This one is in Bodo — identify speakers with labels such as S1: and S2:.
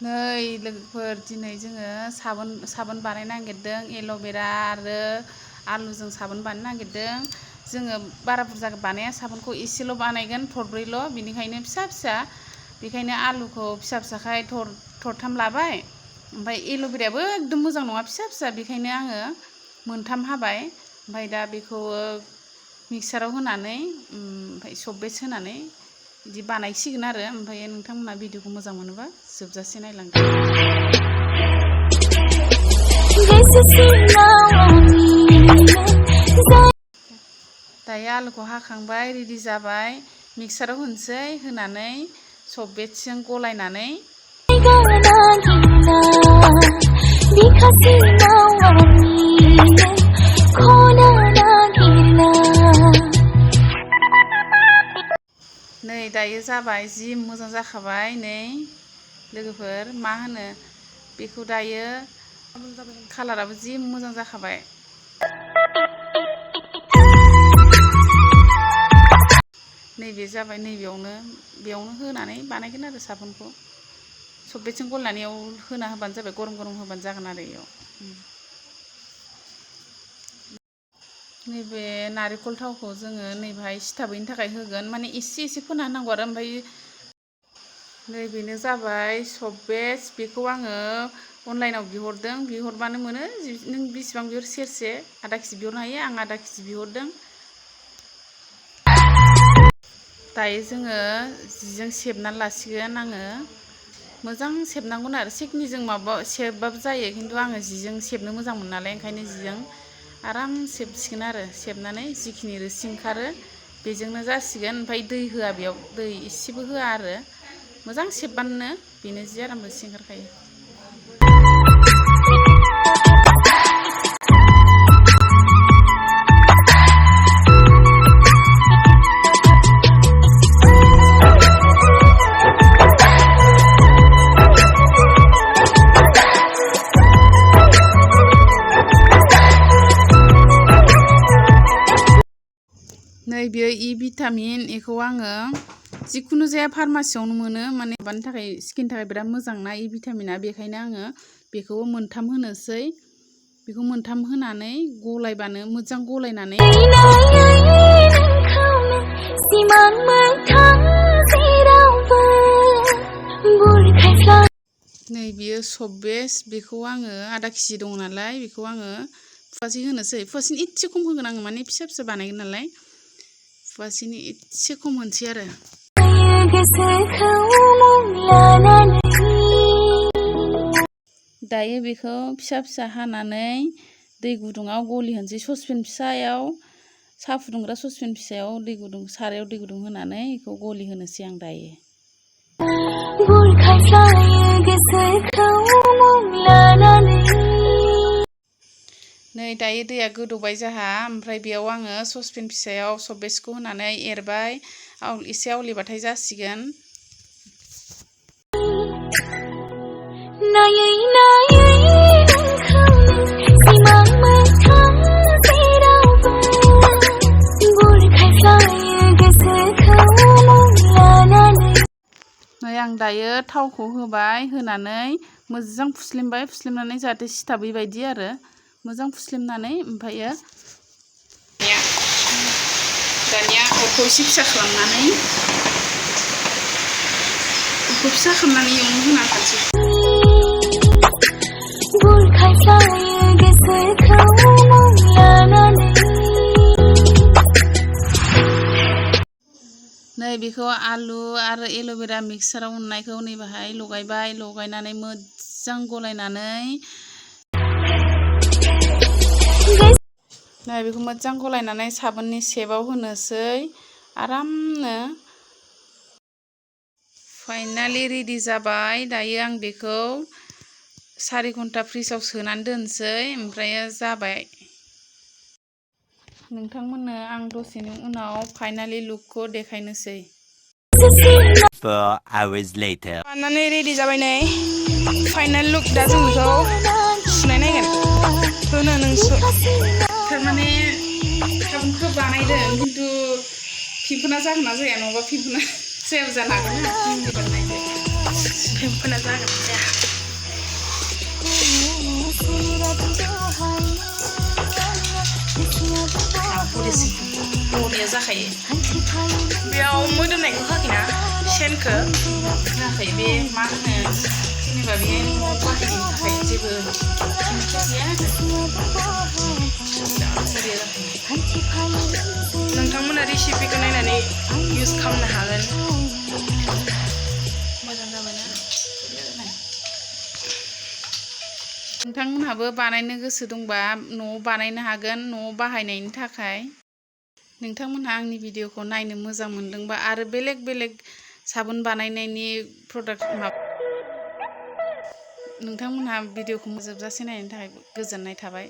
S1: नै लोगोफोर दिनै जोङो साबोन बानायनो नागिरदों एल'भेरा आरो आलुजों साबोन बानायनो नागिरदों जोङो बारा बुरजा बानाया साबोनखौ एसेल' बानायगोन थरब्रैल' बिनिखायनो फिसा बेखायनो आलुखौ फिसाखाय थरथाम लाबाय ओमफ्राय एल'भेरायाबो एकदम मोजां नङा फिसा बेखायनो आङो मोनथाम हाबाय ओमफ्राय दा बेखौ मिक्साराव होनानै ओमफ्राय सबेस होनानै बिदि बानायसिगोन आरो ओमफ्राय नोंथांमोना भिडिअखौ मोजां मोनोबा जोबजासे नायलांदो। दायो आलुखौ हाखांबाय रेडि जाबाय मिक्साराव होनोसै होनानै सबेसजों गलायनानै नै दायो जाबाय जि मोजां जाखाबाय नै लोगोफोर मा होनो बेखौ दायो कालाराबो जि मोजां जाखाबाय नैबे जाबाय बेयावनो होनानै बानायगोन आरो साबोनखौ सबेसजों गलायनानै होना होबानो जाबाय गरम होबानो जागोन आरो इयाव नैबे नारेंखल थावखौ जोङो नैबेहाय सिथाबैनि थाखाय होगोन माने एसे फोना होनांगौ आरो ओमफ्राय नैबेनो जाबाय सबेस बेखौ आङो अनलाइनाव बिहरबानो मोनो नों बेसेबां बिहर सेरसे आधा केजि बिहरनो हायो आं आधा केजि बिहरदों दायो जोङो जिजों सेबनानै लासिगोन आङो मोजां सेबनांगोन आरो सेकनिजों सेबबाबो जायो खिन्थु आङो जिजों सेबनो मोजां मोनो नालाय ओंखायनो जिजों आराम सेबसिगोन आरो सेबनानै जिखिनि रोसि ओंखारो बेजोंनो जासिगोन ओमफ्राय दै होआ बेयाव दै इसेबो होआ आरो मोजां सेबबानो बेनो जि आराम रोसि ओंखारखायो नै बेयो भिटामिन बेखौ आङो जिखुनु जाया फार्मासियावनो मोनो माने माबानि थाखाय स्किननि थाखाय बिराद मोजां ना भिटामिना बेखायनो आङो बेखौ मोनथाम होनोसै बेखौ मोनथाम होनानै गलायबानो मोजां गलायनानै नै बियो सबेस बेखौ आङो आधा केजि दङ नालाय बेखौ आङो फुवासे होनोसै फुवासेनि एसे खम होगोन आङो माने फिसा बानायगोन नालाय फुवासेनि एसे खम होनसै आरो दायो बेखौ फिसा हानानै दै गुदुङाव गलि होनसै ससपेन फिसायाव साहा फुदुंग्रा ससपेन फिसायाव सारायाव दै गुदुं होनानै बेखौ गलि होनोसै आं दायो नै दायो दैया गोदौबाय जोंहा ओमफ्राय बेयाव आङो ससपेन फिसायाव सबेसखौ होनानै एरबाय एसे आवलिबाथाय जासिगोन नै आं दायो थावखौ होबाय होनानै मोजां फुस्लिमनानै जाहाथे सिथाबै बायदि आरो मोजां फुस्लिमनानै ओमफ्रायो दानिया अरखौ एसे फिसा खालामनानै एवनो होना थानोसै नै बेखौ आलु आरो एल'भेरा मिक्साराव उननायखौ नैबेहाय लगायनानै मोजां गलायनानै नै बेखौ मोजां गलायनानै साबोननि सेबाव होनोसै आरामनो फाइनालि रेडि जाबाय दायो आं बेखौ 4 घन्टा फ्रिजआव सोनानै दोनसै ओमफ्राय जाबाय नोंथांमोननो आं दसेनि उनाव फाइनालि लुकखौ देखायनोसै
S2: 4 hours later
S1: बानायनानै रेडि जाबाय नै फाइनाल लुक दा जों बेखौ सुनाय नायगोन होनो नोंसो थारमाने साबोनखौ बानायदों खिन्थु पिम्पना जागोन ना जाया नङाबा पिम्पना जायाबो जानो हागौ ना पिम्पना जागोन जाया बरिया जाखायो
S3: बेयाव मोदोमनायखौ होआखैना सेनखौ
S1: होआखै बे मा होनो जेनेबा बे न'आव बाहायनो थाखाय जेबो केमिकेल गैया
S3: नोंथांमोना रेसिपिखौ नायनानै इउज खालामनो हागोन मोजां जाबायना
S1: नोंथांमोनहाबो बानायनो गोसो दंबा न'आव बानायनो हागोन न'आव बाहायनायनि थाखाय नोंथांमोनहा आंनि भिडिअखौ नायनो मोजां मोनदोंबा आरो बेलेग बेलेग साबुन बानायनायनि प्रडाक्ट नोंथांमोनहा भिडिअखौ जोबजासे नायनायनि थाखाय गोजोननाय थाबाय।